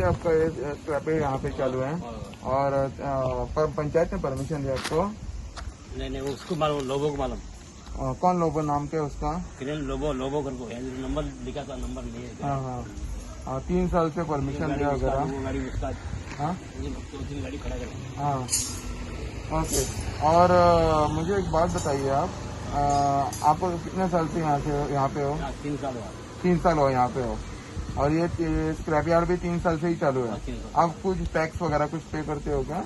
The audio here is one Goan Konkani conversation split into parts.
आपका ये स्क्रैप यहाँ पे चालू है और पंचायत ने परमिशन दिया आपको? नहीं नहीं, उसको मालूम, लोगों को मालूम। कौन लोबो, नाम क्या है उसका? किरण लोबो, लोबो कर को नंबर लिखा था, नंबर नहीं है। हाँ हाँ हाँ, 3 साल से परमिशन दिया उसका वगैरह। वो गाड़ी उसका। हाँ। दो तीन गाड़ी खड़ा कर। हाँ, ओके। और मुझे एक बात बताइए, आप कितने साल से यहाँ पे हो? हाँ, 3 साल हुआ। 3 साल हो यहाँ पे हो और ये स्क्रैप यार्ड भी 3 साल से ही चालू है? हाँ, 3 साल। आप कुछ टैक्स वगैरह कुछ पे करते हो क्या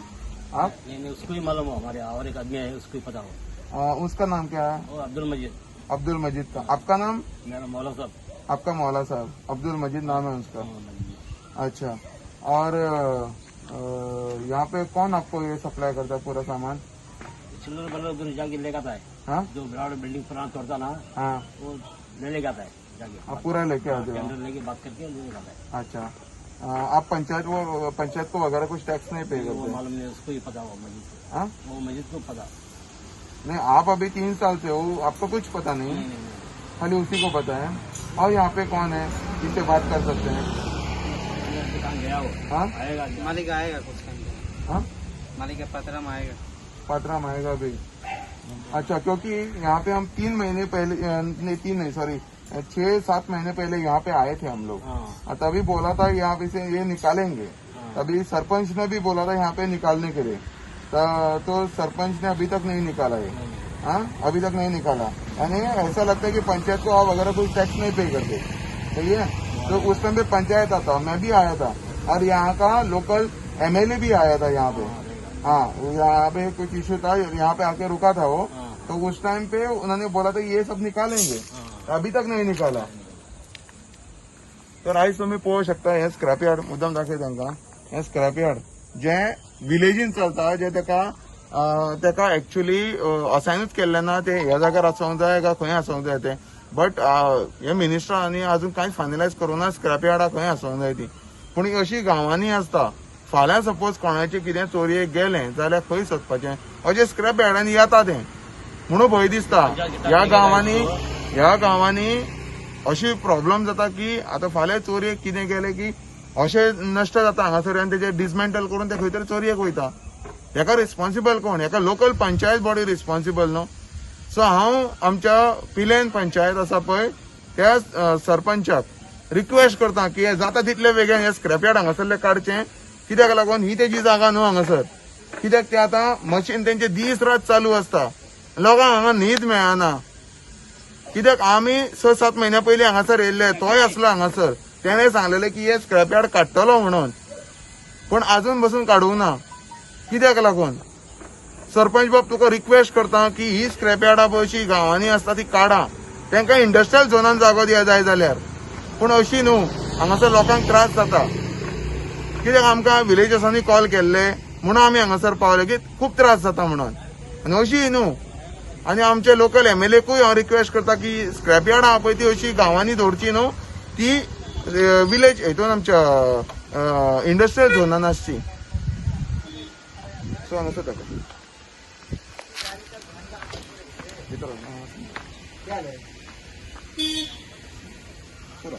आप? नहीं नहीं, उसको ही मालूम हो। हमारे और एक आदमी है, उसको ही पता हो। उसका नाम क्या है? वो अब्दुल मजीद। अब्दुल मजीद का। आपका नाम? मेरा मौला साहब। आपका मौला साहब, अब्दुल मजीद नाम है उसका। हाँ, मजीद। अच्छा, और यहाँ पे कौन आपको ये सप्लाई करता है पूरा सामान? चिल्लर बल्लर उधर जाके लेकर आता है। हाँ। जो बड़ा बिल्डिंग पुराना तोड़ता ना, वो ले लेके आता है जाके। आप पूरा लेके आते हो? टेंडर लेके, बात करके ले लेके आता है। अच्छा, आप पंचायत को वगैरह कुछ टैक्स नहीं पे वो करते? मालूम नहीं, उसको ही पता हो, मजीद को। हाँ। वो मजीद को पता। नहीं, आप अभी 3 साल से हो, आपको कुछ पता नहीं? नहीं नहीं नहीं। खाली उसी को पता है। और यहाँ पे कौन है जिससे बात कर सकते हैं? दुकान गया वो। हाँ। आएगा। मालिक आएगा कुछ टाइम में। हाँ। मालिक का पत्रम आएगा। पात्रा आएगा अभी। अच्छा, क्योंकि यहाँ पे हम 3 महीने पहले, नहीं, तीन नहीं, सॉरी, 6-7 महीने पहले यहाँ पे आए थे हम लोग। और तभी बोला था यहाँ पे से ये निकालेंगे। तभी सरपंच ने भी बोला था यहाँ पे निकालने के लिए, तो सरपंच ने अभी तक नहीं निकाला ये। हाँ, अभी तक नहीं निकाला। यानी ऐसा लगता है कि पंचायत को आप वगैरह कोई टैक्स नहीं पे करते, सही है? तो उस टाइम पे पंचायत आता, मैं भी आया था और यहाँ का लोकल एमएलए भी आया था यहाँ पे। हाँ, वो यहाँ पे कुछ इश्यू था, यहाँ पे आके रुका था वो। तो उस टाइम पे उन्होंने बोला था ये सब निकालेंगे। अभी तक नहीं निकाला। तर आयज तुमी पळोवंक शकता, हे स्क्रॅप यार्ड मुद्दम दाखय तांकां। हे स्क्रॅप यार्ड जे विलेजीन चलता, जे तेका एक्चुअली असायनूच केल्लें ना ते ह्या जाग्यार आसूंक जाय काय खंय आसूंक जाय ते। बट हे मिनिस्टरांनी अजून कांयच फायनलायज करूं ना स्क्रॅप यार्डा खंय आसूंक जाय ती। पूण अशी गांवांनी आसता। फाल्यां सपोज कोणाचें कितें चोरयेक गेलें जाल्यार खंय सोदपाचें? अशें स्क्रॅप यार्डांनी येता तें, म्हणून भंय दिसता। ह्या गांवांनी अशी प्रॉब्लम जाता की आतां फाल्यां चोरयेक कितें गेलें की अशें नश्ट जाता हांगासर आनी तेजें डिसमेंटल करून ते खंय तरी चोरयेक वयता। हेका रिस्पॉन्सिबल कोण? हेका लोकल पंचायत बॉडी रिस्पॉन्सिबल न्हू? सो हांव आमच्या पिलेन पंचायत आसा पळय, त्या सरपंचाक रिक्वेस्ट करता की हे जाता तितले बेगीन हे स्क्रॅपयार्ड हांगासरले काडचें। कित्याक लागून ही तेजी जागा न्हू हांगासर। कित्याक ते आतां मशीन तेंचे दीस रात चालू आसता, लोकांक हांगा न्हीद मेळना। कित्याक आमी 6-7 म्हयन्या पयलीं हांगासर येयल्ले, तोय आसलो हांगासर, तेणें सांगलेलें की हे स्क्रॅपयार्ड काडटलो म्हणून, पूण अजून बसून काडूंक ना। कित्याक लागून सरपंच बाब, तुका रिक्वेस्ट करता की ही स्क्रॅप यार्डां पळय अशी गांवांनी आसता ती काडा। तांकां इंडस्ट्रियल झोनान जागो दिया जाय जाल्यार, पूण अशी न्हू, हांगासर लोकांक त्रास जाता। कित्याक आमकां विलेजर्सांनी कॉल केल्ले म्हणून आमी हांगासर पावले की खूब त्रास जाता म्हणून, आनी अशी न्हू। आनी आमचे लोकल एमएलएकूय हांव रिक्वेस्ट करता की स्क्रॅप यार्डां आहा पळय ती अशी गांवांनी दवरची न्हू, ती विलेज हितून आमच्या इंडस्ट्रियल झोनान आसची। सो हांगासर दाखय भितर वच. पुरो.